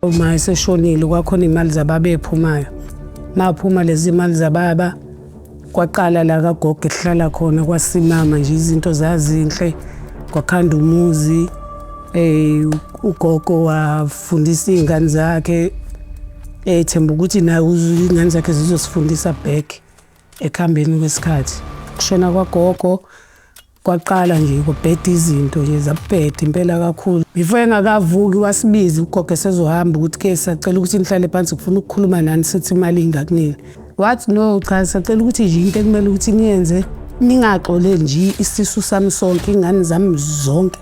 Uma eseshonile kwakhona iy'mali zababa ey'phumayo. Maphuma lezi mali zababa kwaqala la kagogo esihlala khona kwasimama nje izinto zazinhle kwakhanda umuzi ugogo wafundisa iy'ngane zakhe ethemba ukuthi naye iy'ngane zakhe zizosifundisa back ekuhambeni kwesikhathi. Kushona kwagogo kwaqala nje kubheda izinto nje zabheda impela kakhulu. Before engakavuki wasibiza ugogo esezohamba ukuthi ke sacela ukuthi nihlale phansi ngifuna ukukhuluma nani sithi imali ingakunini. Wathi no cha sacela ukuthi nje into ekumele ukuthi niyenze ningaxoleli nje isisu sami sonke iy'ngane zami zonke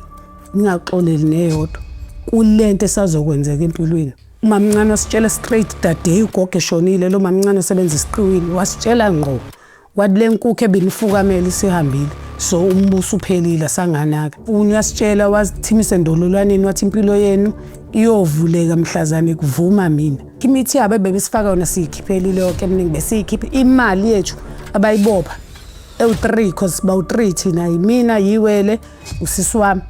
ningaxoleli neyodwa kulento esazokwenzeka empilweni. Umamncane wasitshela straight that day ugogo eshonile lo mamncane osebenza esiqiwini wasitshela ngqo wathi le nkukhu ebinifukamela isihambile so umbuso uphelile sanganaka. Uyasitshela wasithimisa endololwaneni wathi impilo yenu iyovuleka mhlazane kuvuma mina. Imithi yabo ebebesifaka yona siyikhiphelile yonke eminingi besiyikhipha imali yethu abayibopha ewu-3 cause bawu-3 thina yimina yiwele usisi wami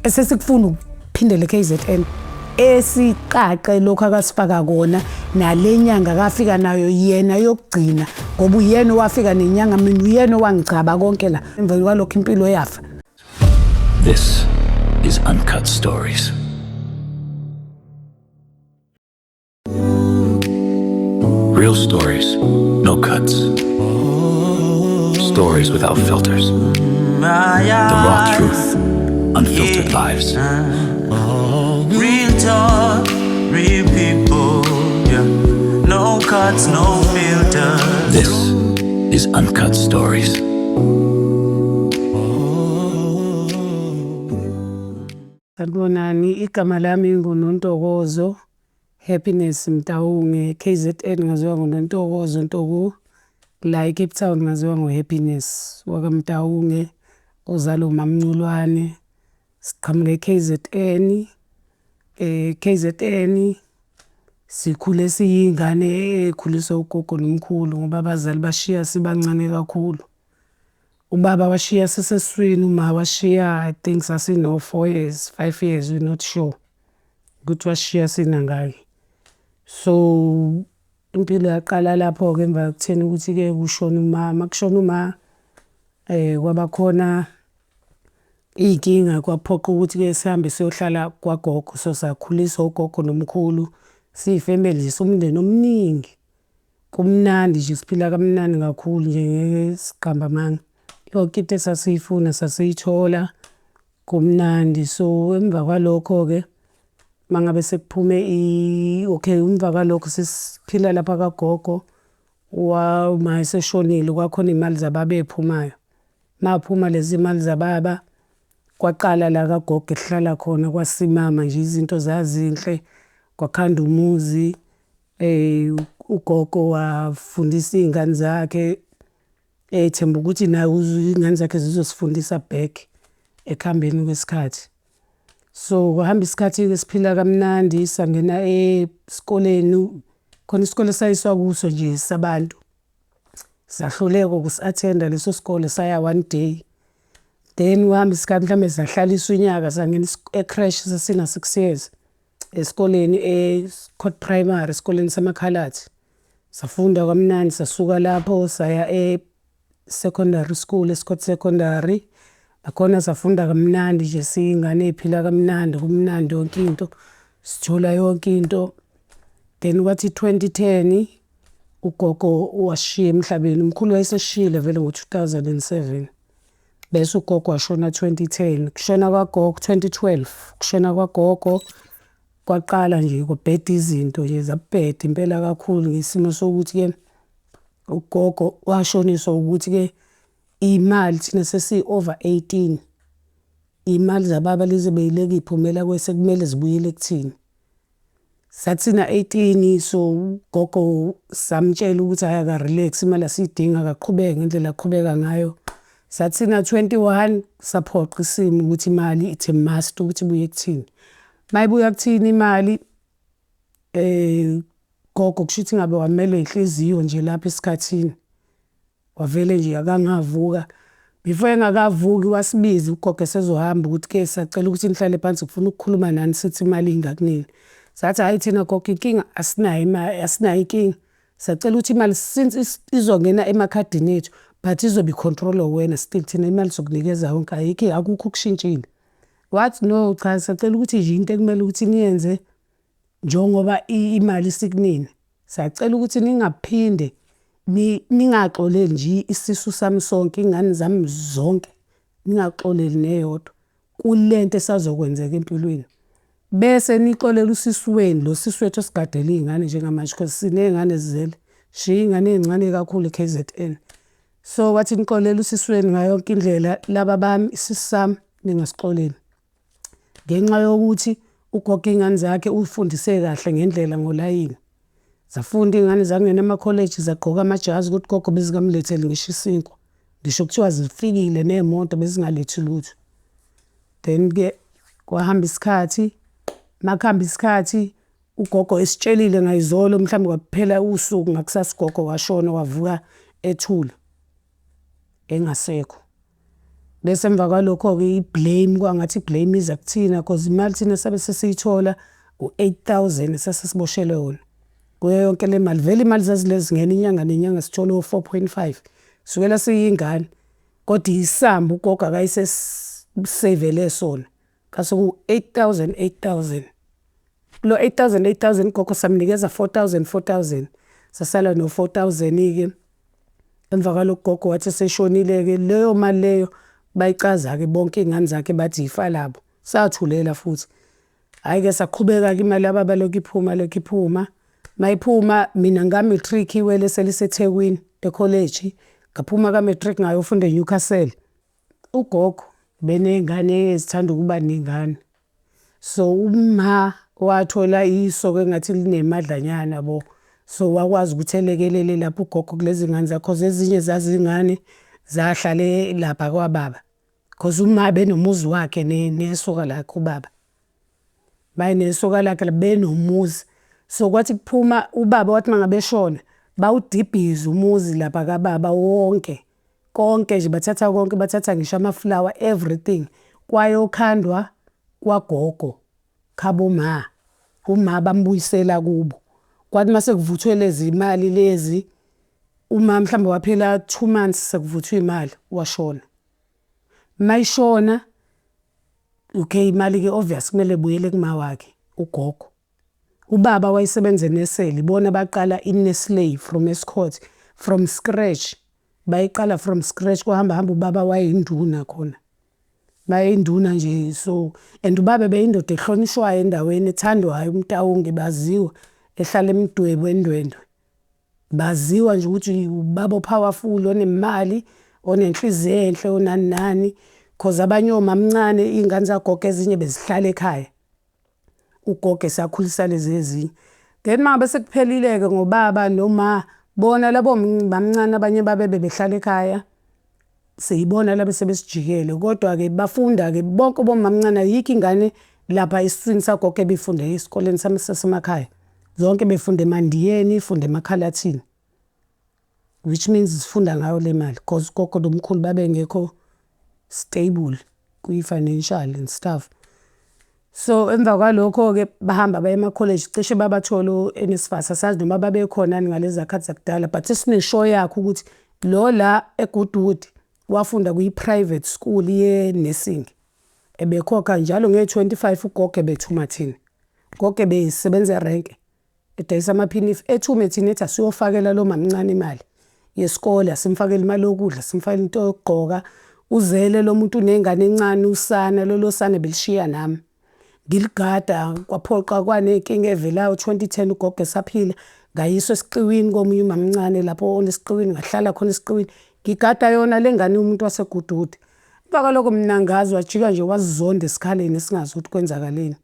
esesikufuna ukuphindela e-KZN esiqaqe lokhu akasifaka kona nale nyanga akafika nayo yena yokugcina ngoba uyena owafika nenyanga mina uyena owangigcaba konke la emva kwalokho impilo yafa. This is Uncut Stories. Real stories, no cuts. Stories without filters. The raw truth, unfiltered lives. Real talk, real people, yeah. No cuts, no filters. This is Uncut Stories. Sanibonani, igama lami nguNontokozo Happiness Mtaunge, KZN ngaziwa ngoNontokozo Ntoku, la eCape Town ngaziwa ngoHappiness wakaMtaunge ozalwa uMamNculwane. Siqhamuka e-KZN, KZN sikhule siyingane ekhuliswa ugogo nomkhulu ngoba abazali bashiya sibancane kakhulu. Ubaba washiya sisesiswini, uma washiya I think sasino 4 years, 5 years, we're not sure ukuthi washiya sinangaki. So impilo yaqala lapho-ke emva kokutheni ukuthi-ke kushone umama, kushona uma kwaba khona iy'nkinga kwaphoqa ukuthi-ke sihambe siyohlala kwagogo. So sakhuliswa ugogo nomkhulu siyifemeli nje siwumndeni omningi. Kumnandi nje siphila kamnandi kakhulu nje ngeke siqambe amanga. Yonke into esasiyifuna sasiyithola kumnandi. So emva kwalokho-ke mangabe sekuphume okay emva kwalokho sesiphila lapha kagogo uma eseshonile kwakhona iy'mali zababa ey'phumayo. Maphuma lezi mali zababa kwaqala la kagogo esihlala khona kwasimama nje izinto zazinhle kwakhanda umuzi ugogo wafundisa iy'ngane zakhe ethemba ukuthi naye iy'ngane zakhe zizosifundisa back ekuhambeni kwesikhathi. So kwahamba isikhathi-ke siphila kamnandi sangena esikoleni khona isikole esayiswa kuso nje sabantu. Sahluleka ukusi-attend-a leso sikole saya one day. Then kuhamba isikhathi mhlawumbe sahlaliswa unyaka sangena e-creche sasina 6 years esikoleni e-Court Primary esikoleni samakhaladi. Safunda kamnandi sasuka lapho saya e-secondary school eScott Secondary. Nakhona safunda kamnandi nje siyingane ey'phila kamnandi kumnandi yonke into sithola yonke into. Then kwathi 2010 ugogo washiya emhlabeni, umkhulu wayeseshiyile vele ngo-2007. Bese ugogo washona 2010, kushona kwagogo 2012, kushona kwagogo kwaqala nje kubheda izinto nje zabheda impela kakhulu ngesimo sokuthi-ke ugogo washoniswa ukuthi-ke imali thina sesi-over 18 iy'mali zababa lezi bey'leke y'phumela kwese kumele zibuyele kuthina. Sathina 18 so ugogo samtshela ukuthi hhayi aka-relax imali asiyidingi akaqhubeke ngendlela aqhubeka ngayo. Sathina 21 saphoqa isimo ukuthi imali it's a must ukuthi ibuye kuthina. Mayibuya kuthina imali gogo kusho ukuthi ngabe wamelwe inhliziyo nje lapha esikhathini. Wavele nje akangavuka. Before engakavuki wasibiza ugogo esezohamba ukuthi ke sacela ukuthi nihlale phansi ngifuna ukukhuluma nani sithi imali ingakunini. Sathi hhayi thina gogo inkinga asinayo imali, asinayo inkinga. Siyacela ukuthi imali since izongena emakhadini ethu, but izobe i-control-wa uwena still thina imali sokunikeza yonke ayikho, akukho okushintshile. Wathi no, cha, siyacela ukuthi nje into ekumele ukuthi niyenze njengoba imali isikunina, siyacela ukuthi ningaphinde ningaxoleli nje isisu sami sonke, iy'ngane zami zonke, ningaxoleli neyodwa kulento esazokwenzeka empilweni. Bese nixolele usisi wenu, lo sisi wethu osigadele iy'ngane njengamanje cause siney'ngane esizele, sishiye iy'ngane ey'ncane kakhulu e-KZN. So, wathi nixolele usisi wenu ngayo yonke indlela, laba bami, isisu sami ningasixoleli. Ngenxa yokuthi ugogo iy'ngane zakhe uy'fundise kahle ngendlela ngolayini. Zafunda iy'ngane zangena amakholeji zagqoka amajazi ukuthi ugogo bezingamletheli ngisho isinkwa. Ngisho kuthiwa zifikile ney'moto bezingalethi lutho. Then-ke kwahamba isikhathi, makuhamba isikhathi, ugogo esitshelile ngayizolo mhlawumbe kwakuphela usuku ngakusasa ugogo washona wavuka ethule, engasekho. Bese emva kwalokho-ke i-blame kwangathi i-blame iza kuthina cause imali thina sabe sesiyithola u-8,000 esasesiboshelwe wona. Kuyo yonke le mali, vele imali zazilezi zingena inyanga nenyanga sithole o-4.5, sukela siyingane. Kodwa isamba ugogo akayesesiseyvele sona, kwase ku-8,000, 8,000. Kulo 8,000, 8,000 ugogo samnikeza 4,000, 4,000, sasala no-4,000-ke. Emva kwalokho ugogo wathi eseshonile-ke leyo mali leyo bayicaza-ke bonke iy'ngane zakhe bathi ifa labo, sathulela futhi. Hhayi-ke saqhubeka-ke imali yababa lokhu iphuma lokhu iphuma, mayiphuma mina ngika-matric iwele seliseThekwini ekholeji, ngaphuma ka-matric ngayofunda e-Newcastle. Ugogo ubeney'ngane ezithanda ukuba ningana. So, uma wathola isoka engathi linemadlanyana yabo, so wakwazi ukuthi elekelele lapho ugogo kulezi ngane zakhe cause ezinye zazingane zahlala lapha kwababa, cause uma benomuzi wakhe nesoka lakhe ubaba. Banesoka lakhe benomuzi. So, kwathi kuphuma ubaba wathi uma ngabe eshona, bawudibhiza umuzi lapha kababa wonke, konke nje bathatha konke, bathatha ngisho ama-flower, everything. Kwayokhandwa kwagogo, khabo ma, uma bambuyisela kubo. Kwathi uma sekuvuthwe lezi mali lezi, uma mhlawumbe waphela 2 months sekuvuthwe imali, washona. Mayishona, okay, imali-ke obvious kumele ibuyele kuma wakhe, ugogo. Ubaba wayesebenza eNestle, ibona baqala i-Nestle from Estcourt, from scratch. Bayiqala from scratch, kwahamba hamba ubaba wayeyinduna khona. Bayinduna nje so, and ubaba beyindoda ehlonishwayo endaweni ethandwayo uMtawunge baziwa, ehlala eMdwebu eNdwendwe. Baziwa nje ukuthi ubaba o-powerful, onemali, onenhliziyo enhle, onani nani. Cause abanye omamncane iy'ngane zagogo ezinye bezihlala ekhaya. Ugogo esakhulisa lezi ezinye. Then uma ngabe sekuphelile-ke ngobaba noma, bona labo mamncane abanye babe bebehlala ekhaya, siyibona laba sebesijikele kodwa-ke bafunda-ke bonke bomamncane ayikho ingane lapha esiswini sagogo ebifunde esikoleni sasemakhaya. Zonke befunda emaNdiyeni, ifunda emaKhalathini. Which means sifunda ngayo le mali cause ugogo nomkhulu babengekho stable kwi-financial and stuff. So, emva kwalokho-ke bahamba baye emakholeji cishe babathola o-NSFAS asazi noma babekhona yini ngaleza khathi zakudala but esine-sure yakho ukuthi lo la eGoodwood wafunda kwi-private school ye-nursing. Ebekhokha njalo nge-25 ugogo ebethuma thina. Ugogo ebesebenza erenke edayisa amaphinifa ethume thina ethi asiyofakela lo mamncane imali yesikole, asimfakele imali yokudla, simfakele into yokugqoka. Uzele lo muntu unengane encane usana, lolo sana belishiya nami. Ngiligada kwaphoqa kwaney'nkinga ey'velayo 2010 ugogo esaphila, ngayiswa esiqiwini komunye umamncane lapho onesiqiwini ngahlala khona esiqiwini. Ngigada yona le ngane yomuntu waseGoodwood. Emva kwalokho mina angazi wajika nje wasizonda esikhaleni esingazi ukuthi kwenzakaleni.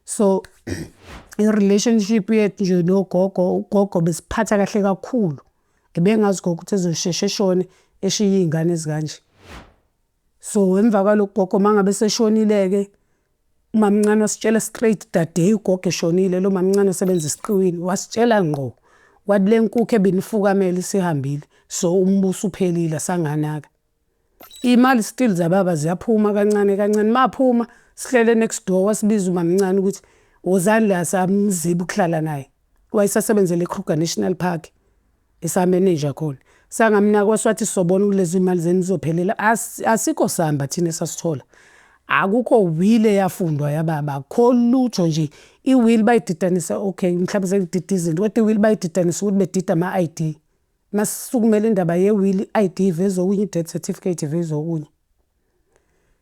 So, i-relationship yethu nje nogogo, ugogo besiphatha kahle kakhulu. Ebengazi ugogo ukuthi ezosheshe eshone eshiye iy'ngane ezikanje. So, emva kwalokho ugogo uma ngabe eseshonile-ke, umamncane wasitshela straight that day ugogo eshonile lo mamncane osebenza esiqiwini wasitshela ngqo, wathi le nkukhu ebinifukamela isihambile, so umbuso uphelile asanganaka. Iy'mali still zababa ziyaphuma kancane kancane, maphuma sihlele next door wasibiza umamncane ukuthi Wozani la samziba ukuhlala naye. Wayesasebenzela e-Kruger National Park, esamenenja khona. Sangamnaka wase wathi sizobona kulezi mali zenu zizophelela. Asikho samba thina esasithola. Akukho will eyafundwa yababa, akukho lutho nje. I-will bayididanisa, okay, mhlawumbe sengidida izinto, kodwa i-will bayididanisa ukuthi bedida ama-I_D. Masisukumela indaba ye-will, i-I_D iveza okunye, i-death certificate iveza okunye.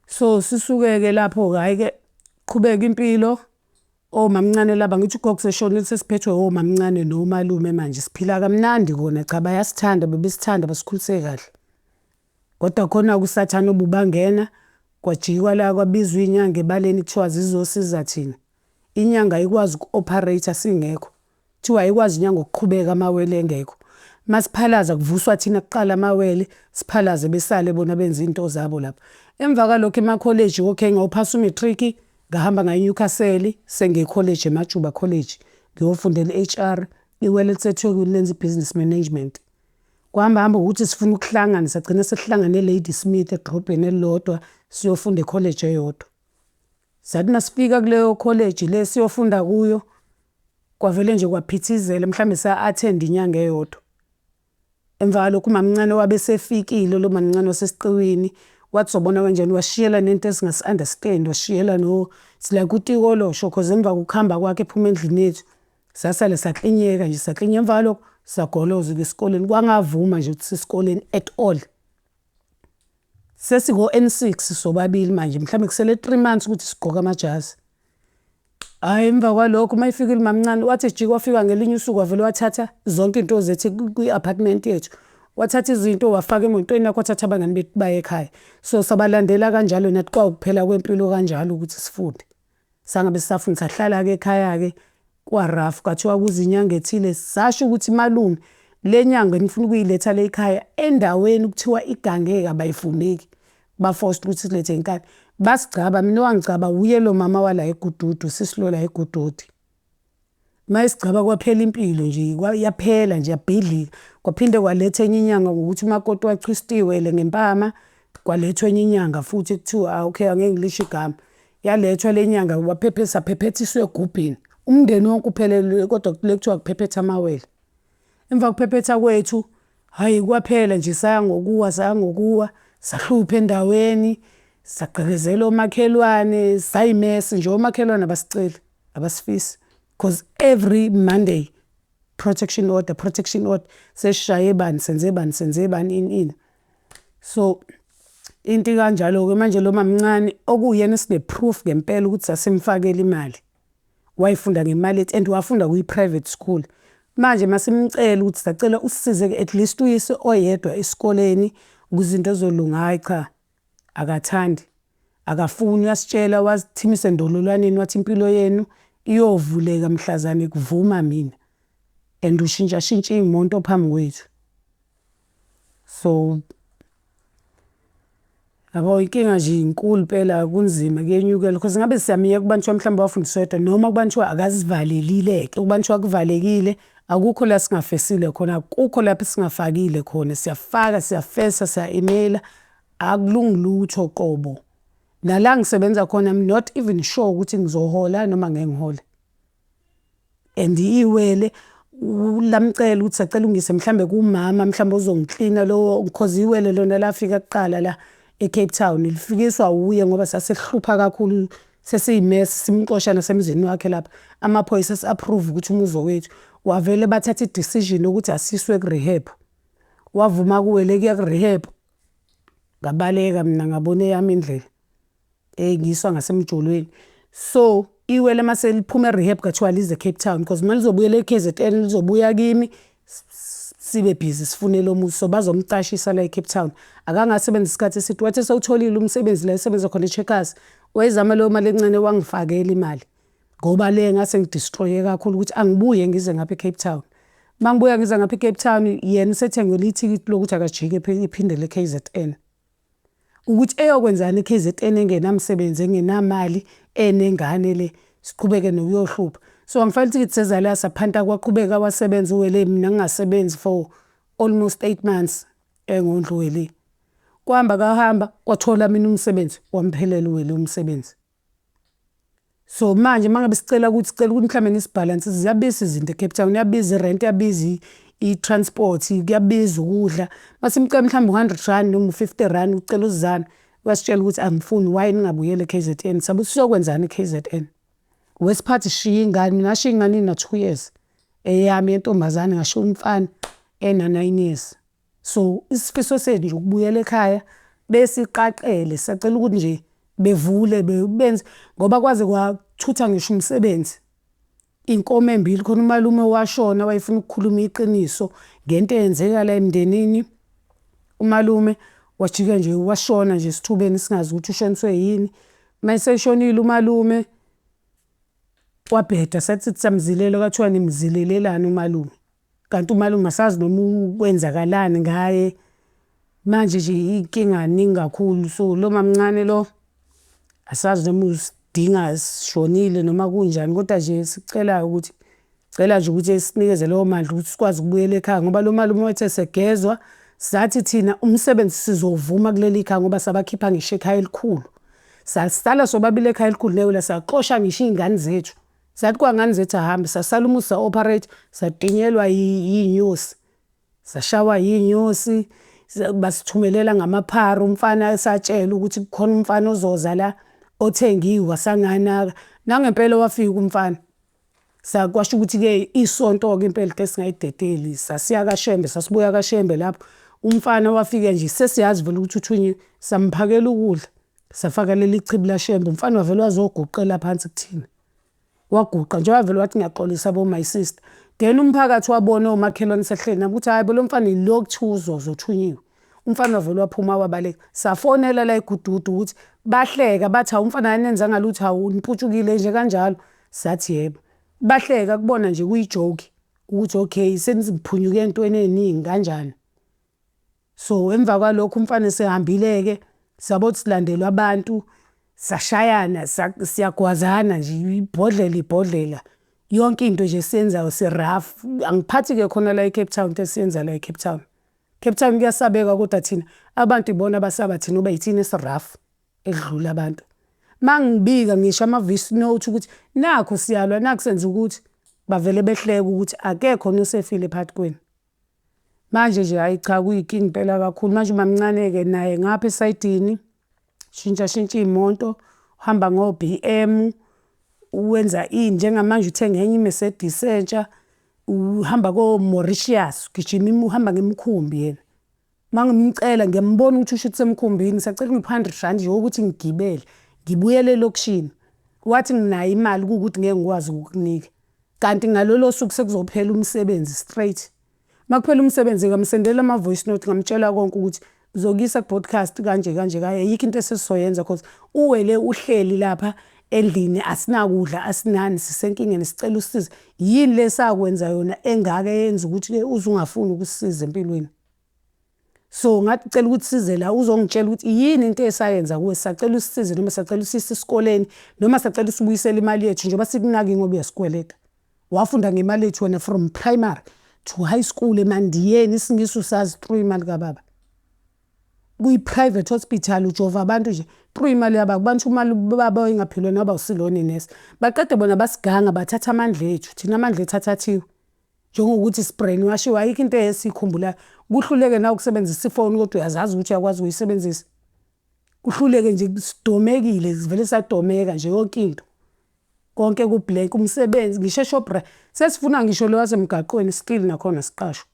So, sisuke-ke lapho-ke, hhayi-ke qhubeka impilo, omamncane laba angithi ugogo useshonile sesiphethwe omamncane nomalume manje siphila kamnandi kona, cha bayasithanda bebesithanda basikhulise kahle. Kodwa khona-ke usathane obubangena, kwajikwa la kwabizwa iy'nyanga ebaleni kuthiwa zizosiza thina. Inyanga ayikwazi uku-operate-a singekho, kuthiwa ayikwazi inyanga ukuqhubeka amawele engekho. Masiphalaza kuvuswa thina kuqala amawele, siphalaze besale bona benze iy'nto zabo lapha. Emva kwalokho emakholeji, okay, ngawuphasa u-matric, ngahamba ngaya e-Newcastle, sengiya ekholeji eMajuba College, ngiyofundela i-HR, iwele eliseThekwini lenza i-Business Management. Kwahamba hamba ukuthi sifuna ukuhlangana, sagcina sesihlangane e-Ladysmith edrobheni elilodwa, siyofunda ekholeji eyodwa. Sathi masifika kuleyo kholeji le siyofunda kuyo, kwavele nje kwaphithizela mhlawumbe sa-attend-a inyanga eyodwa. Emva kwalokho umamncane wabe esefikile lo mamncane wasesiqiwini, wathi sobona kanjani, wasishiyela nento esingasi-understand-i, wasishiyela no, it's like utikolosho cause emva kokuhamba kwakhe ephuma endlini yethu, sasale saklinyeka nje saklinyeka. Emva kwalokho sagoloza-ke esikoleni, kwangavuma nje ukuthi siye esikoleni at all. Sesiko-N six sobabili manje, mhlawumbe kusele 3 months ukuthi sigqoke amajazi. Hhayi emva kwalokho uma efikile umamncane wathi ejika wafika ngelinye usuku wavele wathatha zonke iy'nto zethu kwi-apartment yethu. Wathatha izinto wafaka emotweni yakhe wathatha abangani bethu baye ekhaya. So sabalandela kanjalo nathi kwawukuphela kwempilo kanjalo ukuthi sifunde. Sangabe sisafunda sahlala-ke ekhaya-ke kwa-rough kwathiwa kuze inyanga ethile sasho ukuthi malume le nyanga enifuna ukuyiletha la ekhaya endaweni kuthiwa igangeke abayifuneki. Ba-forced ukuthi silethe ngenkani. Basigcaba mina owangigcaba wuye lo mama wala eGududu, sisi lo la eGududi. Uma esigcaba kwaphela impilo nje yaphela nje yabhidlika. Kwaphinde kwaletha enye inyanga ngokuthi umakoti wachwista iwele ngempama, kwalethwa enye inyanga futhi kuthiwa okay angeke ngilisho igama. Yalethwa le nyanga saphephethiswa egubhini. Umndeni wonke uphelele kodwa kule kuthiwa kuphephetha amawele. Emva kokuphephetha kwethu, hhayi kwaphela nje saya ngokuwa, saya ngokuwa, sahlupha endaweni, sagqekezela omakhelwane, sayimesi nje omakhelwane abasiceli, abasifisi. Cause every Monday, protection order, protection order, sesishaye bani, senze bani, senze bani, ini ini. So, into ikanjalo-ke manje lo mamncane okuwuyena esine-proof ngempela ukuthi sasimfakela imali. Wayefunda ngemali yethu and wafunda kwi-private school. Manje masimcela ukuthi sacela usisize-ke at least uyise oyedwa esikoleni ukuze izinto zizolunga, hhayi cha, akathandi. Akafuni uyasitshela wasithimisa endololwaneni wathi impilo yenu iyovuleka mhlazane kuvuma mina and ushintshashintsha iy'moto phambi kwethu. So, yabo inkinga nje inkulu impela kunzima kuyenyukela cause ngabe siyamyeka ukuba kuthiwa mhlawumbe wafundiswa yedwa noma kuba kuthiwa akazivalelile-ke, ukuba kuthiwa kuvalekile akukho la singafesile khona, akukho lapho esingafakile khona, siyafaka, siyafesa, siya-email-a, akulungi lutho qobo. Nala ngisebenza khona I'm not even sure ukuthi ngizohola noma ngeke ngihole. And iwele lamcela ukuthi sacela ungise mhlambe kumama mhlawumbe ozongiklina lo cause iwele lona lafika kuqala la e-Cape Town lifikiswa wuye ngoba sasihlupha kakhulu sesiyimesi simxosha nasemzini wakhe lapha. Amaphoyisa esi-approve ukuthi umuzi owethu. Wavele bathatha i-decision yokuthi asiswe ku-rehab. Wavuma kuwele kuya ku-rehab. Ngabaleka mina ngabona eyami indlela engiyiswa ngasemjolweni. So iwele mase liphuma e-rehab kwathiwa lize e-Cape Town because uma lizobuyela e-K_Z_N lizobuya kimi sibe busy sifune lo muzi so bazomcashisa la e-Cape Town. Akangasebenza isikhathi eside wathi esewutholile umsebenzi la esebenza khona e-Checkers wayezama leyo mali encane wangifakela imali ngoba le ngase ngi-destroy-e kakhulu ukuthi angibuye ngize ngapha e-Cape Town. Uma ngibuya ngiza ngapha e-Cape Town yena usethengele ithikithi lokuthi akajike ephindele e-K_Z_N. Ukuthi eyokwenzani e-K_Z_N engenamsebenzi engenamali enengane le siqhubeke nokuyohlupha. So wangifakela ithikithi seza la saphanta kwaqhubeka wasebenza uwele mina ngingasebenzi for almost 8 months engondla uwele. Kwahamba kahamba kwathola mina umsebenzi wamphelela uwele umsebenzi. So manje uma ngabe sicela ukuthi sicela ukuthi mhlawumbe nisibhalansise, ziyabiza izinto e-Cape Town, iyabiza irenti, iyabiza i-transport, kuyabiza ukudla. Masimcela mhlawumbe u-hundred rand noma u-fifty rand ucela usizane, uyasitshela ukuthi angifuni why ningabuyeli e-K_Z_N, sabe siyokwenzani e-K_Z_N. Wesiphathi sishiye ingane, mina ngashiya ingane ina-two years, eyami yentombazane ngashiya umfana ena-nine years. So isifiso sethu nje ukubuyela ekhaya, besiqaqele sisacela ukuthi nje bevule benze ngoba kwaze kwathutha ngisho umsebenzi. Iy'nkomo ey'mbili khona umalume owashona wayefuna ukukhuluma iqiniso ngento eyenzeka la emndenini. Umalume wajika nje washona nje esithubeni singazi ukuthi ushoniswe yini. Uma eseshonile umalume, kwabheda sathi siyamzilela kwathiwa nimzilelelani umalume. Kanti umalume asazi noma kwenzakalani ngaye. Manje nje iy'nkinga ziningi kakhulu, so lo mamncane lo, asazi noma usidinga sishonile noma kunjani, koda nje esikucelayo ukuthi, cela nje ukuthi esinikeze lawo mandla ukuthi sikwazi ukubuyela ekhaya ngoba lo malume wathi esegezwa, sathi thina umsebenzi sizowuvuma kuleli khaya ngoba sabakhipha ngisho ekhaya elikhulu. Sasala sobabili ekhaya elikhulu newele saxosha ngisho iy'ngane zethu. Sathi kwangani zethu ahambe sasala umuzi sa-operate-a, satinyelwa iy'nyosi, sashawa iy'nyosi, basithumelela ngamaphara, umfana satshelwa ukuthi kukhona umfana ozoza la othengiwe asanganaka. Nangempela wafika umfana, kwasho ukuthi-ke isonto-ke impela into esingayidedeli, sasiya kaShembe, sasibuya kaShembe lapho. Umfana wafika nje sesiyazi vele ukuthi uthunyiwe, samphakela ukudla, safaka leli chibi laShembe, umfana wavele wazoguqela phansi kuthina. Waguqa nje wavele wathi ngiyaxolisa bo my sister. Then umphakathi wabona omakhelwane sesihleli nabo ukuthi hhayi bo lo mfana ilo ekuthiwa uzoza othunyiwe. Umfana wavele waphuma wabaleka. Safonela la eGududu ukuthi bahleka bathi hawu umfana anenzanga lutho hawu niputshukile nje kanjalo. Sathi yebo. Bahleka kubona nje kuyi-joke ukuthi okay seniphunyuke ey'ntweni ey'ningi kanjani. So emva kwalokho umfana esehambile-ke, sabo ukuthi silandelwa abantu, sashayana, siyagwazana nje ibhodlela ibhodlela. Yonke into nje esiyenzayo si-rough. Angiphathi-ke khona la e-Cape Town into esiyenza la e-Cape Town. Cape Town kuyasabeka kodwa thina abantu ibona abasaba thina ngoba yithina esi-rough ekudlula abantu. Uma ngibika ngisho ama-voice note ukuthi nakhu siyalwa, nakhu senza ukuthi, bavele behleke ukuthi akekho nosefile phakathi kwenu. Manje nje hhayi cha kuyinkinga impela kakhulu. Manje umamncane-ke naye ngapha esayidini, shintsha shintsha iy'moto, uhamba ngo-B_M, wenza ini, njengamanje uthenge enye i-Mercedes entsha, uhamba ko-Mauritius, ugijima uhamba ngemikhumbi yena. Uma ngimcela ngiyambona ukuthi usho ukuthi usemkhumbini, sacela ungiphe u-hundred rand nje wokuthi ngigibele, ngibuyele elokishini. Wathi nginayo imali kuwukuthi ngeke ngikwazi ukukunika. Kanti ngalolo suku sekuzophela umsebenzi straight. Uma kuphela umsebenzi ngamsendela ama-voice note ngamtshela konke ukuthi ngizokuyisa ku-broadcast kanje kanje kanje, ayikho into esesizoyenza cause uwele uhleli lapha endlini asinakudla asinani sisenkingeni sicela usisize. Yini le esakwenza yona engaka eyenza ukuthi-ke uze ungafuni ukusisiza empilweni. So ngathi cela ukuthi size la uzongitshela ukuthi yini into esayenza kuwe, sacela usisize noma sacela usise esikoleni noma sacela usibuyisele imali yethu njengoba sikunaki ngoba uyasikweleta. Wafunda ngemali yethu wena from primary to high school eMandiyeni isiNgisi usazi through imali kababa. Kuyi-private hospital ujova abantu nje through imali yababa, kubantu imali baba engaphilwa naba usilona inesi. Baqede bona basiganga bathatha amandla ethu, thina amandla ethu athathiwe. Njengokuthi si-brainwash-iwe ayikho into esikhumbulayo. Kuhluleke na ukusebenzisa ifoni kodwa uyazazi ukuthi uyakwazi ukuyisebenzisa. Kuhluleke nje sidomekile, sivele sadomeka nje yonke into. Konke ku-blank, umsebenzi ngisho e-Shoprite, sesifuna ngisho lo wasemgaqweni still nakhona siqashwe.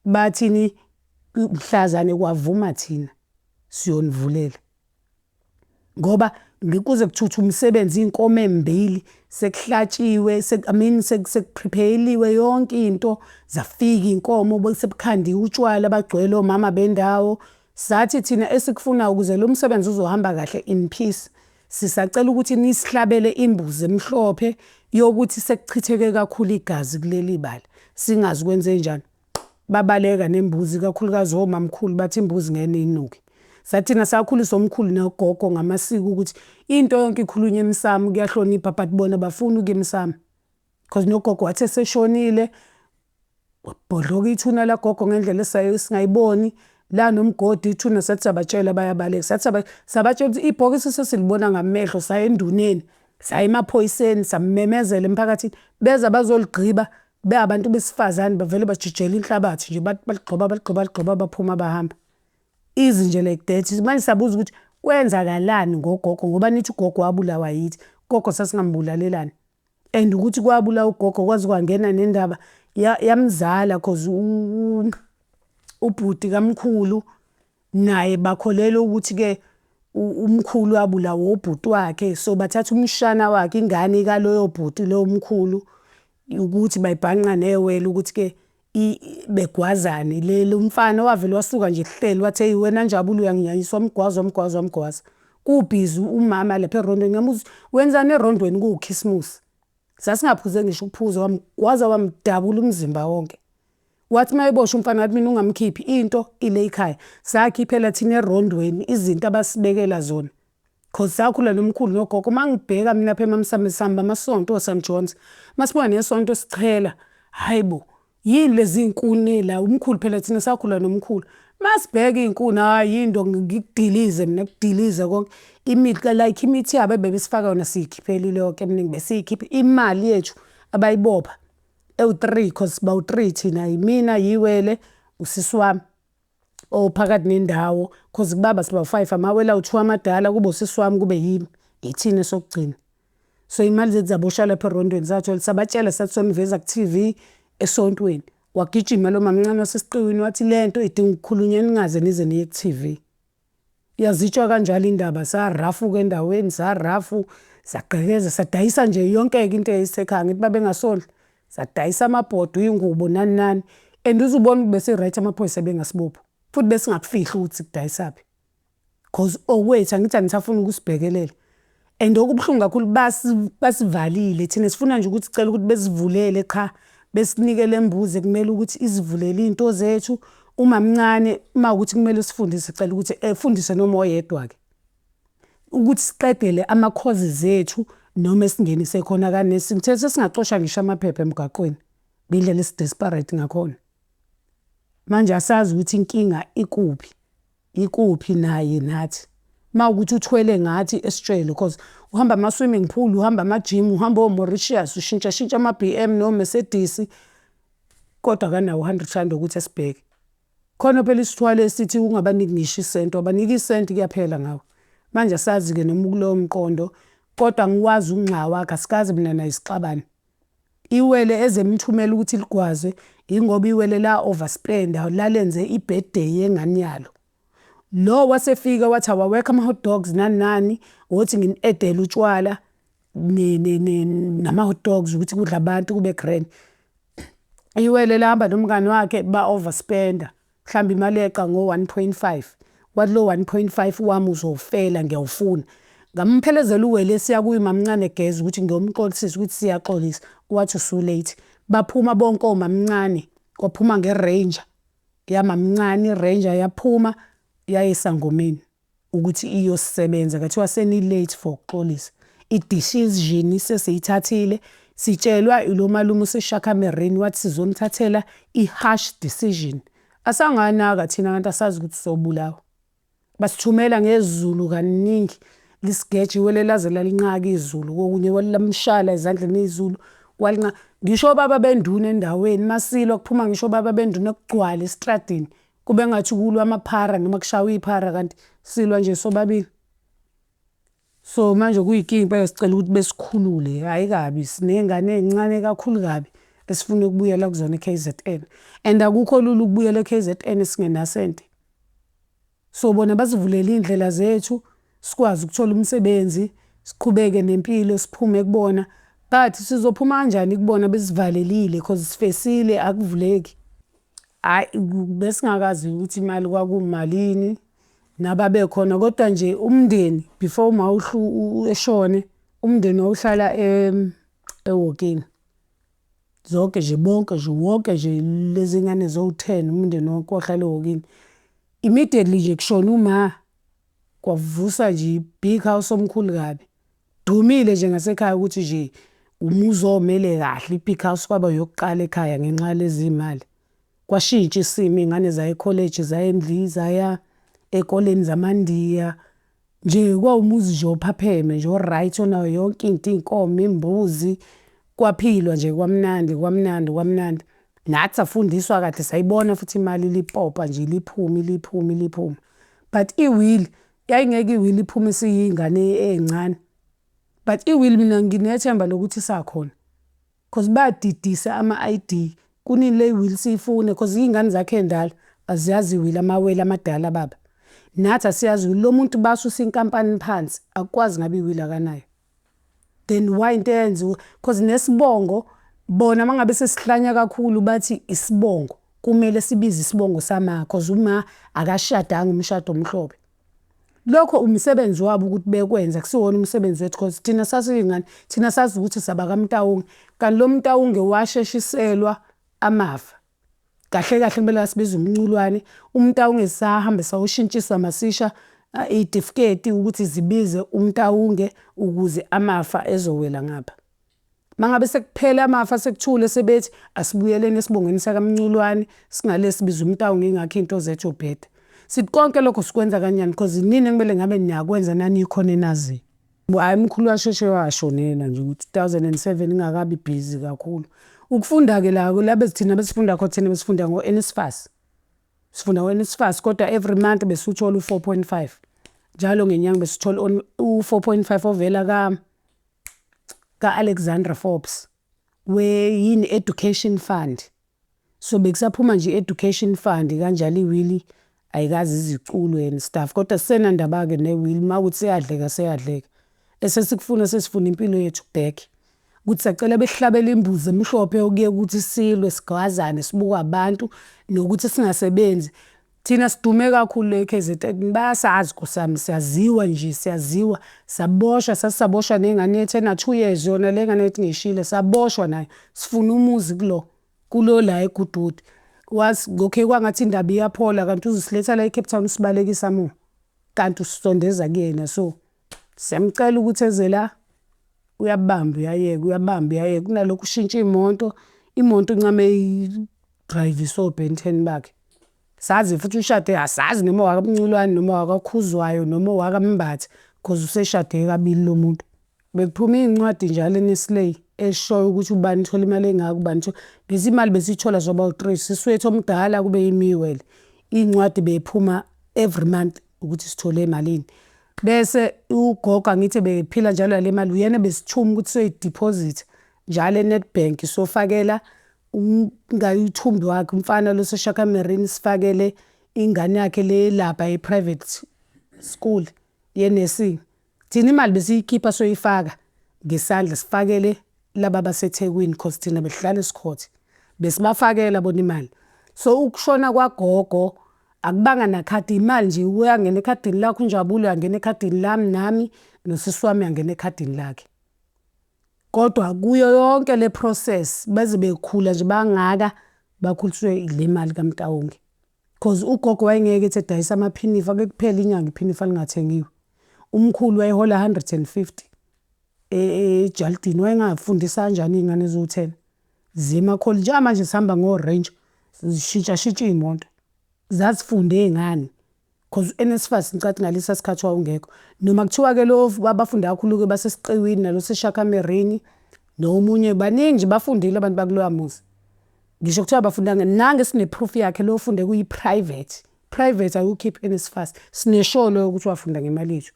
Bathini mhlazane kwavuma thina siyonivulela. Ngoba kuze kuthuthe umsebenzi iy'nkomo ey'mbili sekuhlatshiwe, I mean sekuprepare-liwe yonke into, zafika iy'nkomo sebukhandiwe utshwala bagcwele omama bendawo. Sathi thina esikufunayo ukuze lo msebenzi uzohamba kahle in peace, sisacela ukuthi nisihlabele imbuzi emhlophe yokuthi sekuchitheke kakhulu igazi kuleli bala, singazi kwenzenjani. Babaleka nembuzi ikakhulukazi omamkhulu bathi imbuzi ngeke inuke. Sathi thina sakhuliswa omkhulu nogogo ngamasiko ukuthi into yonke ikhulunywa emsamo kuyahlonipha but bona abafuni ukuya emsamo. Cause nogogo wathi eseshonile, kwabhodloka ithuna lagogo ngendlela esingayiboni. La nomgodi ithuna sathi sabatshela bayabaleka. Sathi sabatshela ukuthi ibhokisi sesilibona ngamehlo, saya enduneni, saya emaphoyiseni, samemezela emphakathini. Beza bazoligqiba be abantu besifazane bavele bajijela inhlabathi nje baligxoba baligxoba baligxoba baphuma bahamba. Easy nje like that. Manje siyabuza ukuthi kwenzakalani ngogogo ngoba nithi ugogo wabulawa yithi, ugogo sasingambulalelani? And ukuthi kwabulawa ugogo kwaze kwangena nendaba yamzala cause ubhuti kamkhulu naye bakholelwa ukuthi-ke umkhulu wabulawa ubhuti wakhe, so bathatha umshana wakhe, ingane kaloyo bhuti lo mkhulu, ukuthi bayibhanqa newele ukuthi-ke begwazane. Lo mfana wavele wasuka nje kuhleli wathi, eyi wena Njabulo uyanginyanyisa, wamgwaza, wamgwaza, wamgwaza. Kubhizi umama lapha erondweni, ngiyamubuza ukuthi wenzani erondweni kuwukhisimusi? Sasingaphuze ngisho ukuphuza, wamgwaza wamdabula umzimba wonke. Wathi uma eboshwa umfana ngathi mina ungamkhiphi into ile ekhaya. Sakhiphela thina erondweni izinto abasibekela zona. Cause sakhula nomkhulu nogogo, uma ngibheka mina lapha emaMsamo sihamba amasonto o-St John's. Uma nesonto sichela, hhayi bo, yini lezi iy'nkuni la, umkhulu phela thina sakhula nomkhulu. Masibheka iy'nkuni, hhayi into ngikudilize mina kudilize konke. Imithi like imithi yabo ebebesifaka yona siyikhiphelile yonke eminingi besiyikhipha. Imali yethu abayibopha ewu-three cause bawu-three thina, yimina, yiwele, usisi wami ophakathi nendawo cause kubaba sibawu-five, amawele awu-two amadala, kube usisi wami, kube yimi, ithina esokugcina. So iy'mali zethu zaboshwa lapha erondweni zathola, sabatshela sathi soniveza ku-T_V esontweni. Wagijima lo mamncane wasesiqiwini wathi le nto idinga ukukhulunywa ningaze nize niye ku-T_V. Yazitshwa kanjalo indaba, sarafuka endaweni, sarafu, sagqekeza, sadayisa nje yonke-ke into eyayisekhaya, ngithi babengasondli. Sadayisa amabhodwe, iy'ngubo nani nani and uze ubone ukuthi besi-right amaphoyisa ebengasibophi, futhi besingakufihli ukuthi sikudayisaphi. Cause okwethu angithi anisafuni ukusibhekelela and okubuhlungu kakhulu basivalile thina sifuna nje ukuthi sicela ukuthi besivulele qha, besinike le mbuzi ekumele ukuthi isivulele iy'nto zethu. Umamncane uma kuwukuthi kumele usifundise sicela ukuthi efundise noma oyedwa-ke. Ukuthi siqedele ama-courses ethu noma esingenise khona ka-nursing. Thina sesingacosha ngisho amaphepha emgwaqweni ngendlela esi-desperate ngakhona. Manje asazi ukuthi inkinga ikuphi, ikuphi naye nathi. Uma kuwukuthi uthwele ngathi esitshele cause uhamba ama-swimming pool, uhamba ama-gym, uhamba o-Mauritius, ushintsha shintsha ama-B_M no-Mercedes, kodwa akanawo u-hundred rand wokuthi asibheke. Khona phela isithwalo esithi ungabaniki ngisho isenti, wabanika isenti kuyaphela ngawe. Manje asazi-ke noma ukulowo mqondo, kodwa angiwazi unxa wakhe, asikaze mina naye sixabane. Iwele ezemthumela ukuthi ligwazwe, yingoba iwele la-overspend-a, lalenze i-birthday yengane yalo. Lo wasefika wathi awawekho ama-hot dogs nani nani, wothi ngini-add-ele utshwala nama-hot dogs ukuthi kudle abantu kube grand. Iwele lahamba nomngani wakhe ba-overspend-a, mhlawumbe imali yeqa ngo-one point five. Wathi lo one point five wami uzowufela ngiyawufuna. Ngamphelezela uwele siya kuye umamncane egeza ukuthi ngiyomxolisisa ukuthi siyaxolisa, wathi usu-late. Baphuma bonke omamncane, kwaphuma nge-Ranger yamamncane, i-Ranger yaphuma yaya esangomeni ukuthi iyosebenza, kwathiwa seni-late for ukuxolisa. I-decision sesiyithathile, sitshelwa ilo malume oseshakamereni wathi sizomthathela i-harsh decision. Asanganaka thina kanti asazi ukuthi sobulawa. Basithumela ngezulu kaningi, lisigeja iwele laze lalinqaka izulu, kokunye lamshala ezandleni izulu, walinqa. Ngisho obaba benduna endaweni masilwa kuphuma ngisho obaba benduna kugcwale esitradini, kube ngathi kulwa amaphara noma kushawa iphara kanti silwa nje sobabili. So manje kuyinkinga impela sicela ukuthi besikhulule, hhayi kabi siney'ngane ey'ncane kakhulu kabi esifuna ukubuyela kuzona e-K_Z_N and akukho lula ukubuyela e-K_Z_N singenasenti. So bona basivulele iy'ndlela zethu, sikwazi ukuthola umsebenzi, siqhubeke nempilo siphume kubona. But sizophuma kanjani kubona besivalelile cause sifesile akuvuleki. Hhayi besingakazi ukuthi imali kwakumalini nababekhona kodwa nje umndeni before uma eshone, umndeni wawuhlala ehhokeni. Zonke nje bonke nje wonke nje lezi ngane zowu-ten umndeni wonke wahlala ehhokeni. Immediately nje kushone uma, kwavusa nje i-big house omkhulu kabi. Dumile nje ngasekhaya ukuthi nje umuzi omele kahle, i-big house kwaba eyokuqala ekhaya ngenxa yalezi y'mali. Kwashintsha isimo, iy'ngane zaya ekholeji, zaya zaya ey'koleni zamaNdiya. Nje kwawumuzi nje ophapheme nje o-right onayo yonke into, iy'nkomo, iy'mbuzi, kwaphilwa nje kwamnandi, kwamnandi, kwamnandi. Nathi safundiswa kahle sayibona futhi imali lipopa nje liphume, liphume, liphuma. But i-will, yayingeke i-will iphume siyingane ey'ncane, but i-will mina nginethemba lokuthi isakhona. Cause badidisa ama-I_D, kunini le-will siyifuna cause iy'ngane zakhe ey'ndala aziyazi i-will, amawele amadala ababa. Nathi asiyazi i-will, lo muntu basusa inkampani phansi, akukwazi ngabe i-will akanayo. Then why into eyenziwa, cause nesibongo, bona uma ngabe sesihlanya kakhulu bathi isibongo, kumele sibize isibongo sama cause uma akashadanga umshado omhlophe. Lokho umsebenzi wabo ukuthi bekwenze, akusiwona umsebenzi wethu cause thina sasiy'ngane, thina sazi ukuthi sabakaMtawunge, kanti lo Mtawunge washeshiselwa amafa. Kahle kahle kumele asibize umnculwane, uMtawunge sahambe sawushintshiswa masisha iy'tifiketi ukuthi zibize uMtawunge ukuze amafa ezowela ngapha. Uma ngabe sekuphele amafa sekuthule sebethi asibuyeleni esibongweni sakaMnculwane, singale sibiza uMtawunge ingakho iy'nto zethu y'bheda. Sithi konke lokho sikwenza kanjani cause inini ekumele ngabe niyakwenza nanikhona enaziyo. Hhayi umkhulu washeshe washonela nje ngo-2007 ingakabi bhizi kakhulu. Ukufunda-ke la la thina besifunda khona thina besifunda ngo-NSFAS. Sifunda ngo-NSFAS kodwa every month besuthola u-4.5. Njalo ngenyanga besithola u-4.5 ovela ka-Alexandra Forbes we yini Education Fund. So bekusaphuma nje i-Education Fund kanjalo i-will ayikaze iziculwe and stuff kodwa sisenandaba-ke ne-will uma kuwukuthi seyadleka seyadleka. Esesikufuna sesifuna impilo yethu back. Ukuthi siyacela besihlabele imbuzi emhlophe yokuyeka ukuthi silwe sigwazane sibukwe abantu nokuthi singasebenzi. Thina sidume kakhulu le e-K_Z_N bayasazi Nkosi yami siyaziwa nje siyaziwa. Saboshwa sasisaboshwa nengane yethu ena-2 years yona le ngane yethu ngiyishilo saboshwa nayo sifuna umuzi kulo kulo la eGoodwood. Wathi okay kwangathi indaba iyaphola kanti uzosiletha la e-Cape Town usibalekisa more kanti usisondeza kuyena so siyamcela ukuthi eze la uyabamba uyayeka uyabamba uyayeka kunalokhu ushintsha imoto imoto uncame idrayivise o-Ben 10 bakhe. Sazi futhi ushade asazi noma owakaMnculwane noma owakaKhuzwayo noma owakaMbatha cause useshade kabili lo muntu. Bekuphuma iy'ncwadi njalo eNestle eshoyo ukuthi ubani uthole imali engaka ubani uthole, bese imali besiyithola sobawu-three, sisi wethu omdala kube yimi iwele. Iy'ncwadi bey'phuma every month ukuthi sithole malini. Bese ugogo angithi bephila njalo ngale mali uyena besithuma ukuthi siyoyidiphozitha njalo e-Nedbank siyofakela uthumbi wakhe umfana lo oseShaka Marine sifakele ingane yakhe le lapha e-private school ye-nursing. Thina imali besiyikhipha soyifaka ngesandla sifakele laba abaseThekwini cause thina besihlala esikhothe. Besibafakela bona imali. So ukushona kwagogo akubanga nakhadi imali nje uyangena ekhadini lakho uNjabulo uyangena ekhadini lami nami nosisi wami uyangena ekhadini lakhe. Kodwa kuyo yonke le process beze bekhula nje bangaka bakhuliswe ile mali kaMtawunge. Cause ugogo wayengeke ethi edayisa amaphinifa ake kuphele inyanga iphinifa lingathengiwe. Umkhulu wayehola 150 ejalidini wayengafundisa kanjani iy'ngane eziwu-10 ziye emakholi njengamanje sihamba ngo-Ranger zishintshashintsha iy'moto zazifunde iy'ngane cause u-NSFAS ngicathi ngalesa sikhathi wawungekho noma kuthiwa-ke lo abafunda kakhulu-ke basesiqiwini nalo seShaka Marine nomunye baningi nje bafundile abantu bakuloya muzi ngisho kuthiwa bafundanga nange sine-proof yakhe lo ofunde kuyi-private private awukhiphi NSFAS sinesholo yokuthi wafunda ngemali yethu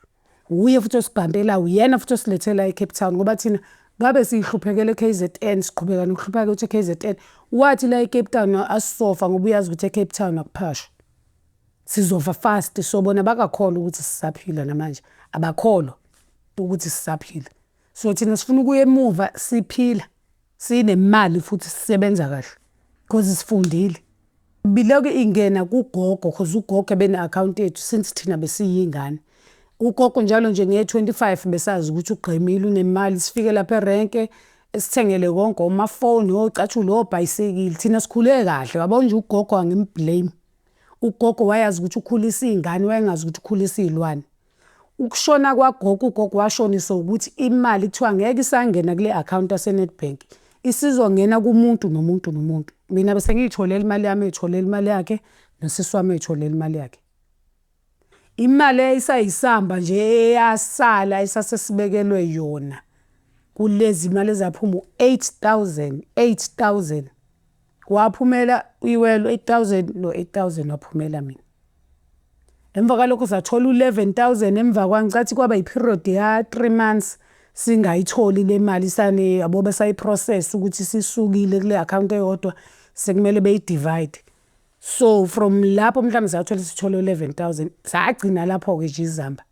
uye futhi osibhampela uyena futhi osilethela e-Cape Town ngoba thina ngabe siyihluphekele e-K_Z_N siqhubeka nokuhlupheka kwethu e-K_Z_N wathi la e-Cape Town asisofa ngoba uyazi ukuthi e-Cape Town akuphashwa sizofa fast so bona bakakholwa ukuthi sisaphila namanje abakholwa ukuthi sisaphila so thina sifuna ukuya emuva siphila sinemali futhi sisebenza kahle because sifundile Bilokhu ingena kugogo cause ugogo ebene-akhawunti yethu since thina besiyingane. Ugogo njalo nje nge-25 besazi ukuthi ugqemile unemali sifike lapha erenke esithengele konke omafoni, ocathulo, obhayisekili. Thina sikhule kahle yabo nje ugogo angim-blame. Ugogo wayazi ukuthi ukhulisa iy'ngane wayengazi ukuthi ukhulisa iy'lwane. Ukushona kwagogo ugogo washoniswa ukuthi imali kuthiwa ngeke isangena kule akhawunti yase-Nedbank isizongena kumuntu nomuntu nomuntu. Mina bese ngiyitholele imali yami, eyitholele imali yakhe, nosisi wami eyitholele imali yakhe. Imali eyayisayisamba nje eyasala esasesibekelwe yona kulezi mali ezaphuma u-8 000, 8 000. Waphumela iwele 8 000 no-8 000 waphumela mina. Emva kwalokho sathola u-11 000 emva ngicathi kwaba i-period ya-3 months singayitholi le mali sane yabo besayi-process ukuthi sisukile kule akhawunti eyodwa sekumele beyi-divide. So from lapho mhlawumbe sathola sithole 11 000, sagcina lapho-ke nje izamba.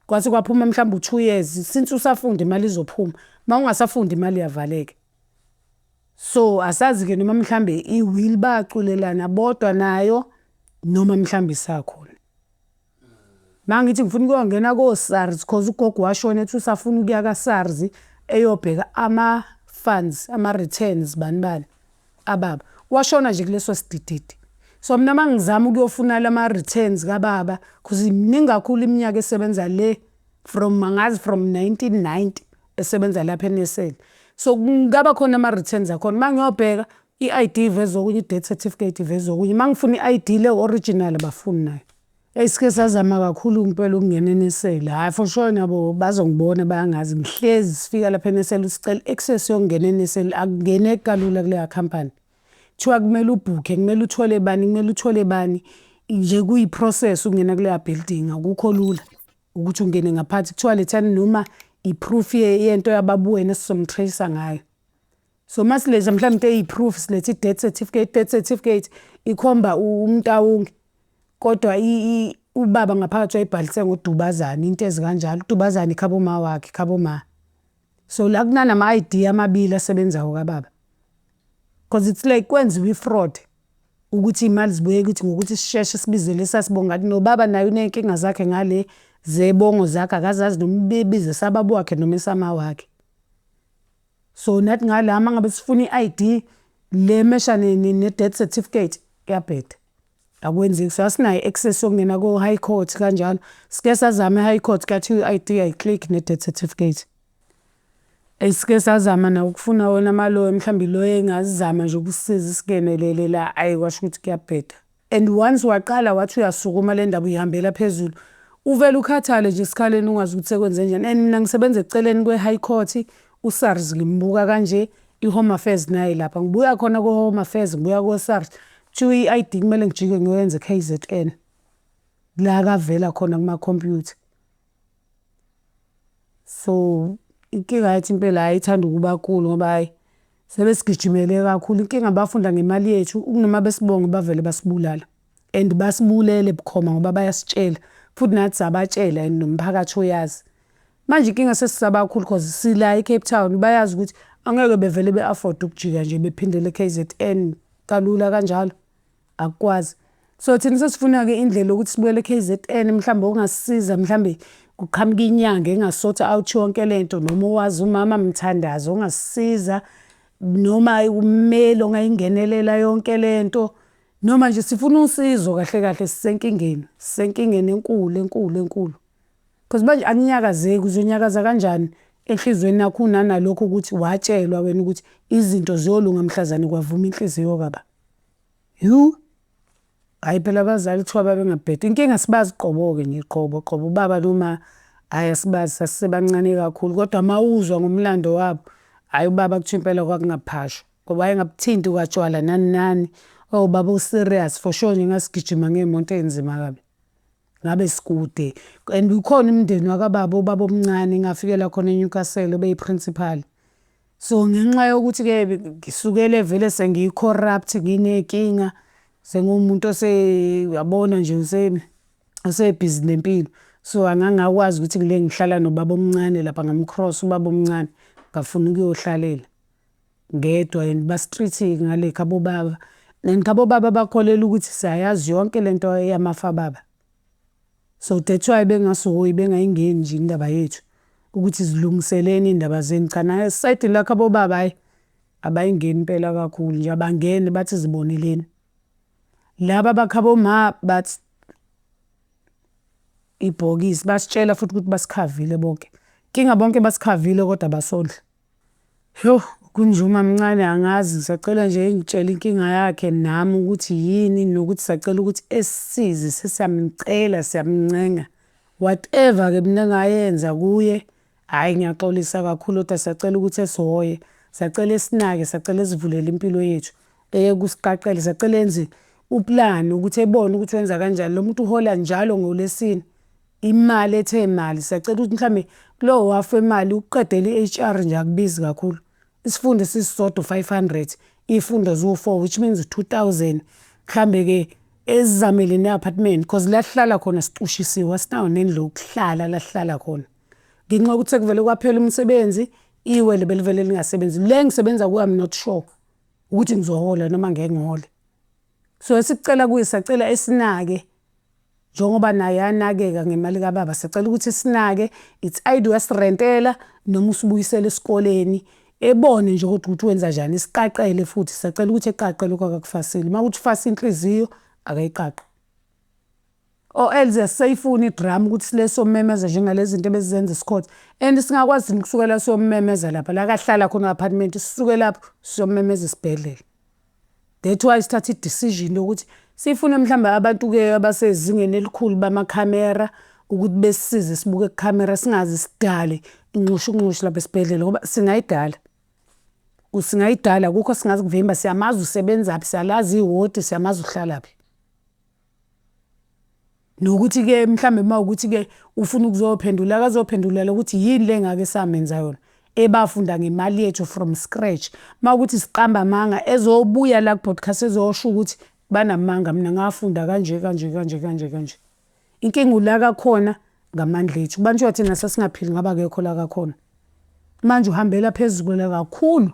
Kwase kwaphuma mhlawumbe u-2 years since usafunda imali izophuma, uma ungasafundi imali iyavaleka. So asazi-ke noma mhlambe i-will baculelana bodwa nayo noma mhlambe isakhona. Mangithi ngifuna ukuyongena ko-SARS cause ugogo washona ethi usafuna ukuya ka-SARS eyobheka ama-funds, ama-returns bani bani ababa. Washona nje kuleso sidididi. So mina uma ngizama ukuyofuna lama-returns kababa cause miningi kakhulu iminyaka esebenza le from angazi from 1990 esebenza lapha e-NSL. So kungaba khona ama-returns akhona. Uma ngiyobheka i-ID iveza okunye, i-death certificate iveza okunye. Uma ngifuna i-ID le original abafuni nayo. Eyi sike sazama kakhulu impela ukungena e-NSL, hhayi for sure nabo bazongibona bayangazi. Ngihlezi sifika lapha e-NSL sicela i-access yokungena e-NSL, akungeneki kalula kuleya khampani. Kuthiwa kumele ubhukhe, kumele uthole bani, kumele uthole bani, nje kuyi-process ukungena kuleya building akukho lula ukuthi ungene ngaphansi. Kuthiwa lethani noma i-proof yento yababa wena esizom-trace-a ngayo. So masiletha mhlawumbe into eyi-proof siletha i-death certificate, i-death certificate ikhomba uMtawunge kodwa ubaba ngaphakathi wayebhalise ngoDubazane into ezikanjalo. uDubazane ikhabo ma wakhe, ikhabo ma. So la kunanama-I_D amabili asebenzayo kababa. Cause it's like kwenziwa i-fraud ukuthi iy'mali zibuye kithi ngokuthi sisheshe sibize lesa sibongo kanti nobaba naye uney'nkinga zakhe ngale zebongo zakhe akazazi noma ubebiza esababa wakhe noma esama wakhe. So nathi ngala uma ngabe sifuna i-I_D le mesha ne-death certificate kuyabheda, akwenzeki. So asinayo i-access yokungena ko-high court kanjalo. Sike sazama e-high court kwathiwa i-I_D ayi-click ne-death certificate. Eyi sike sazama nawukufuna wona ama-lawyer mhlawumbe i-lawyer engazama nje ukusisiza isingenelele la, ayi kwasho ukuthi kuyabheda. And once waqala wathi uyasukuma le ndaba uyihambela phezulu, uvele ukhathale nje esikhaleni ungazi ukuthi sekwenzenjani. And mina ngisebenza eceleni kwe-high court, u-SARS ngimbuka kanje, i-Home Affairs nayi lapha. Ngibuya khona ko-Home Affairs, ngibuya ko-SARS. Kuthiwa i-I_D kumele ngijike ngiyoyenza e-K_Z_N, la kavela khona kumakhompyutha. So inkinga yathi impela hhayi ithanda ukuba nkulu ngoba hhayi sebesigijimele kakhulu. Inkinga bafunda ngemali yethu kunoma besibonge bavele basibulala and basibulele bukhoma ngoba bayasitshela futhi nathi sabatshela and nomphakathi uyazi. Manje inkinga sesisaba kakhulu cause sila e-Cape Town bayazi ukuthi angeke bevele be-afford ukujika nje bephindele e-K_Z_N kalula kanjalo, akukwazi. So thina sesifuna-ke indlela yokuthi sibuyele e-K_Z_N mhlawumbe okungasisiza mhlawumbe kuqhamuke inyanga enga-sort-a out yonke lento noma owazi umama mthandazo ongasisiza noma ummeli ongayingenelela yonke lento noma nje sifuna usizo kahle kahle sisenkingeni, sisenkingeni enkulu enkulu enkulu. Cause manje akunyakazeki uzonyakaza kanjani enhliziyweni yakho unanalokho ukuthi watshelwa wena ukuthi izinto ziyolunga mhlazane kwavuma inhliziyo kababa. Yu, hhayi phela abazali kuthiwa babengabhedi. Inkinga sibazi qobo-ke nje qobo qobo ubaba noma hhayi asibazi sasisebancane kakhulu kodwa uma uzwa ngomlando wabo, hhayi ubaba kuthiwa impela kwakungaphashwa ngoba wayengabuthinti kwatshwala nani nani. Ubaba o-serious for sure nje ngasigijima ngey'moto ey'nzima kabi. Ngabe sikude and ukhona umndeni wakababa ubaba omncane ngafikela khona eNewcastle obeyi-principal. So ngenxa yokuthi-ke ngisukele vele sengiyi-corrupt nginey'nkinga senguwumuntu uyabona nje osebhizi nempilo. So angangakwazi ukuthi ngile ngihlala nobaba omncane lapha ngam-cross ubaba omncane ngafuna ukuyohlalela ngedwa and ba-strict ngale khabo baba. And khabo baba bakholelwa ukuthi siyayazi yonke lento yamafa baba. So that's why bengasihoyi bengayingeni nje indaba yethu ukuthi zilungiseleni iy'ndaba zenu. Cha naye esayidini lakhabo baba hhayi abayingeni impela kakhulu nje abangeni bathi ziboneleni. Laba bakhabo ma bathi ibhokisi basitshela futhi ukuthi basikhavile bonke. Inkinga bonke basikhavile kodwa abasondli. Yo. Kunje umamncane angazi, ngisacela nje engitshele inkinga yakhe nami ukuthi yini, nokuthi sacela ukuthi esisize, sesiyamcela siyamncenga. Whatever-ke mina engayenza kuye, hhayi ngiyaxolisa kakhulu kodwa siyacela ukuthi esihoye, siyacela esinake, siyacela esivulele impilo yethu, eyeke ukusiqaqela, siyacela enze uplani ukuthi ebone ukuthi wenza kanjani. Lo muntu uhola njalo ngoLwesine, imali ethe mali, siyacela ukuthi mhlambe kulowo hafu wemali ukuqedela i-H_R nje akubizi kakhulu. Isifundo esisodwa u-500, iy'fundo ziwu-four which means 2000. Mhlambe-ke esizamele ne-apartment cause la esihlala khona sicushisiwe, asinayo nendlu yokuhlala la esihlala khona. Ngenxa yokuthi sekuvele kwaphela umsebenzi, iwele belivele lingasebenzi. Le engisebenza kuyo I'm not sure ukuthi ngizohola noma ngeke ngihole. So esikucela kuye, siyacela esinake njengoba naye anakeka ngemali kababa, siyacela ukuthi esinake, it's either uyasirentela noma usibuyisela esikoleni, ebone nje kodwa ukuthi wenza njani, esiqaqele futhi, siyacela ukuthi eqaqe lokhu akakufasile. Uma kuwukuthi ufasa inhliziyo, akayiqaqe. Or else asisayifuni idrama ukuthi sile siyomemeza njengalezi zinto ebezizenza esikhotha. And singakwazi thina ukusukela siyommemeza lapha, la kahlala khona e-apartment, sisuke lapho siyomemeza esibhedlela. That why sithatha i-decision yokuthi sifune mhlawumbe abantu-ke abasezingeni elikhulu bamakhamera ukuthi besisize sibuke kukhamera singaze sidale inxushunxushu lapha esibhedlela ngoba singayidala. Singayidala akukho esingakuvimba, siyamazi usebenzaphi, siyalazi iwodi, siyamazi uhlalaphi. Nokuthi-ke mhlambe uma kuwukuthi-ke ufuna ukuzophendula akazophendulela ukuthi yini le engake samenza yona ebafunda ngemali yethu from scratch. Uma kuwukuthi siqamba amanga ezobuya la ku-broadcast ezosho ukuthi banamanga mina ngafunda kanje kanje kanje kanje kanje. Inkinga ulaka khona ngamandla ethu. Kubantu thina sasingaphili ngabe akekho la kakhona. Manje uhambela phezulu kakhulu.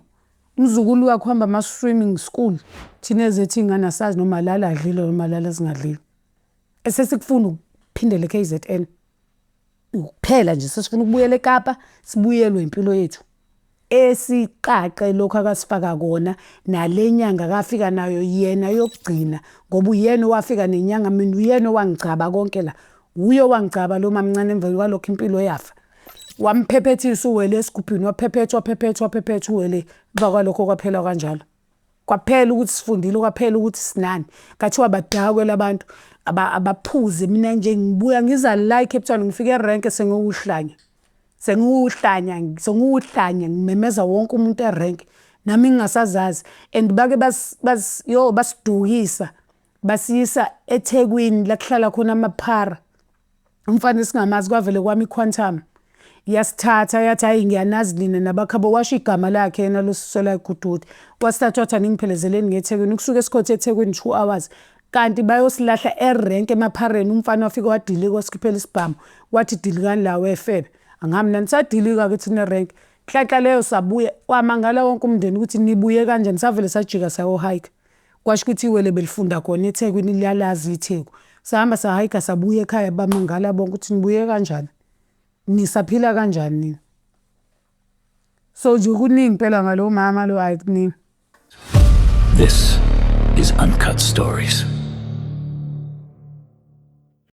Umzukulu wakhe uhamba ama-swimming school. Thina ezethu iy'ngane asazi noma lala adlile noma lala zingadlile. Esesikufuna ukuphindela e-K_Z_N. Kuphela nje sesifuna ukubuyela eKapa, sibuyelwe impilo yethu. Esiqaqe lokhu akasifaka kona, nale nyanga akafika nayo yena yokugcina, ngoba uyena owafika nenyanga, mina uyena owangigcaba konke la. Wuye owangigcaba lo mamncane emva kwalokho impilo yafa. Wamphephethisa uwele esigubhini, waphephetha waphephetha waphephetha uwele, emva kwalokho kwaphela kanjalo. Kwaphela ukuthi sifundile, kwaphela ukuthi sinani. Kwathiwa badakwe labantu, abaphuze. Mina nje ngibuya ngiza la e-Cape Town, ngifike erenke sengiwuhlanya. Sengiwuhlanya, sengiwuhlanya, ngimemeza wonke umuntu erenke, nami ngingasazazi. And bake yo basidukisa, basiyisa eThekwini la kuhlala khona amaphara. Umfana esingamazi kwavele kwami i-Quantum, yasithatha yathi hhayi ngiyanazi nina nabakhabo, washo igama lakhe yena lo sisi ola eGoodwood. Wasithatha wathi aningiphelezele ngiye eThekwini, ukusuka esikhotha eThekwini 2 hours. Kanti bayosilahla erenke emaphareni, umfana wafika wadilika wasikhiphela isibhamu, wathi dilikani la wefebe. Angihambi nani, sadilika-ke thina erenke. Nhlanhla leyo sabuya, kwamangala wonke umndeni ukuthi nibuye kanjani, savele sajika sayo-hike. Kwasho ukuthi iwele belifunda khona eThekwini liyalazi iTheku. Sahamba sahayikha sabuya ekhaya bamangala bonke ukuthi nibuye kanjani, nisaphila kanjani nina. So nje kuningi impela ngalo mama lo, hhayi kuningi. This is Uncut Stories.